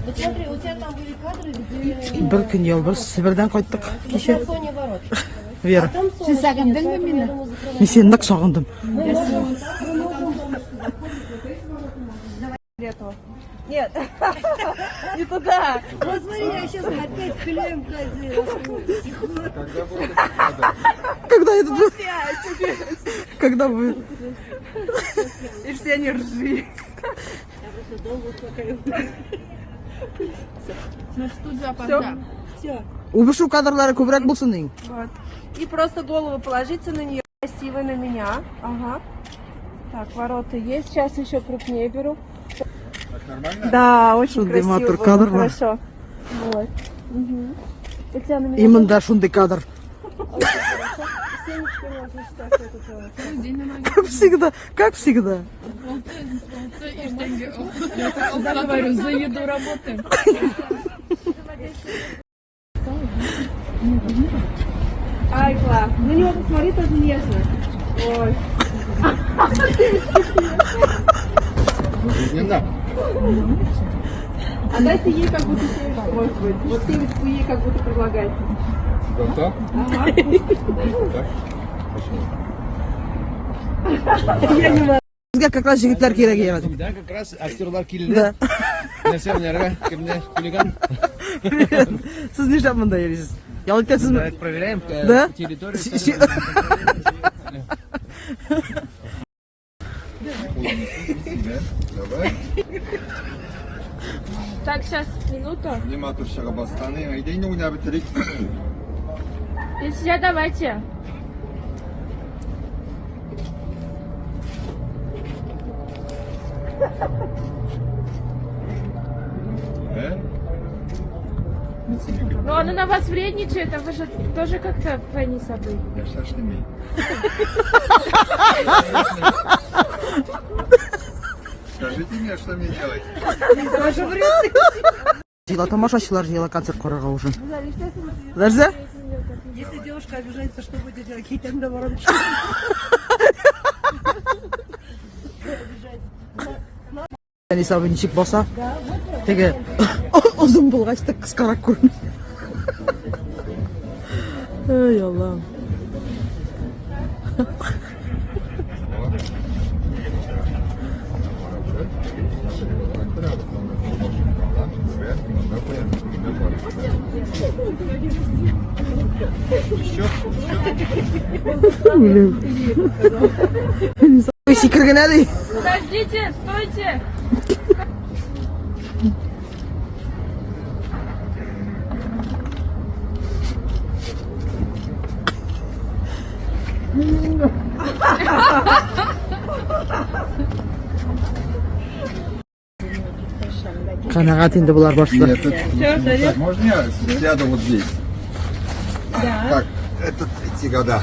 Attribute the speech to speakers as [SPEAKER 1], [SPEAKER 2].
[SPEAKER 1] Вот смотри, у тебя там были кадры, где...
[SPEAKER 2] Бер көн ял, без Себердән кайттык
[SPEAKER 1] На
[SPEAKER 2] кичә.
[SPEAKER 1] фоне ворот.
[SPEAKER 2] Вера,
[SPEAKER 1] Там
[SPEAKER 3] Син
[SPEAKER 1] солнышко нет,
[SPEAKER 3] сагындыңмы
[SPEAKER 1] поэтому, я
[SPEAKER 3] мине?
[SPEAKER 1] думаю, закрывать.
[SPEAKER 2] мин сине нык сагындым.
[SPEAKER 1] Мы можем, мы можем полностью заходить вот эти ворота можно.
[SPEAKER 4] Летова. Нет, не туда.
[SPEAKER 1] Вот смотри, я сейчас опять клеем козы.
[SPEAKER 2] Когда этот... Когда вы...
[SPEAKER 4] И все не ржи.
[SPEAKER 1] Я просто долго успокаиваюсь.
[SPEAKER 3] На студию опоздал.
[SPEAKER 1] Все.
[SPEAKER 2] Үбешү кадрлары күбрәк булсын дим.
[SPEAKER 4] Вот. И просто голову положите на нее. Красиво на меня. Ага. Так, ворота есть. Сейчас еще крупнее беру.
[SPEAKER 5] Так нормально?
[SPEAKER 4] Да, очень
[SPEAKER 2] Шундый
[SPEAKER 4] красиво
[SPEAKER 2] матур
[SPEAKER 4] было,
[SPEAKER 2] кадр бар.
[SPEAKER 4] Хорошо. Вот. Угу. Татьяна, меня
[SPEAKER 2] И монда шундый кадр.
[SPEAKER 4] тоже хорошо. Семечки можно сейчас эту тоже.
[SPEAKER 2] Как всегда, как всегда.
[SPEAKER 3] Я говорю, за еду работаем.
[SPEAKER 4] Ай, класс. На него посмотри тоже нежно. Ой.
[SPEAKER 5] Не надо.
[SPEAKER 4] А дайте ей как будто семечку, может быть. Вот семечку ей как будто предлагайте.
[SPEAKER 5] Вот так?
[SPEAKER 4] Ага.
[SPEAKER 5] Так. Почему?
[SPEAKER 4] Я не могу.
[SPEAKER 2] Безгә как раз егетләр кирәк иде.
[SPEAKER 6] Да, как раз актерлар килде.
[SPEAKER 2] Да.
[SPEAKER 6] Нәрсә менәргә, кемне хулиган.
[SPEAKER 2] Сез нишләп монда йөрисез? Ял итәсезме?
[SPEAKER 6] Давайте проверяем
[SPEAKER 2] Да?
[SPEAKER 6] территорию.
[SPEAKER 5] Давай.
[SPEAKER 3] Так, сейчас, минуту.
[SPEAKER 5] Не матур чыгып баскан. Әйдә инде уйнап бетерик.
[SPEAKER 3] Если я, давайте.
[SPEAKER 5] Э?
[SPEAKER 3] Но она на вас вредничает, а вы же тоже как-то Фанис абый.
[SPEAKER 5] Я шашлымый. Скажите мне, что мне делать?
[SPEAKER 2] Җыела тамашачылар җыела концерт карарга уже. Нәрсә?
[SPEAKER 1] Если девушка обижается, что будет делать? Китәм дә барам.
[SPEAKER 2] Әнис абый ничек баса? Теге озын булгач та кыскарак күренә. Ай, Аллам.
[SPEAKER 5] Еще?
[SPEAKER 2] Әнис абый сикергенә ди.
[SPEAKER 3] Подождите, стойте.
[SPEAKER 2] Канәгать инде болар башта.
[SPEAKER 5] Нет, это... Так, можно я сяду вот здесь? Да. Так, это эти года.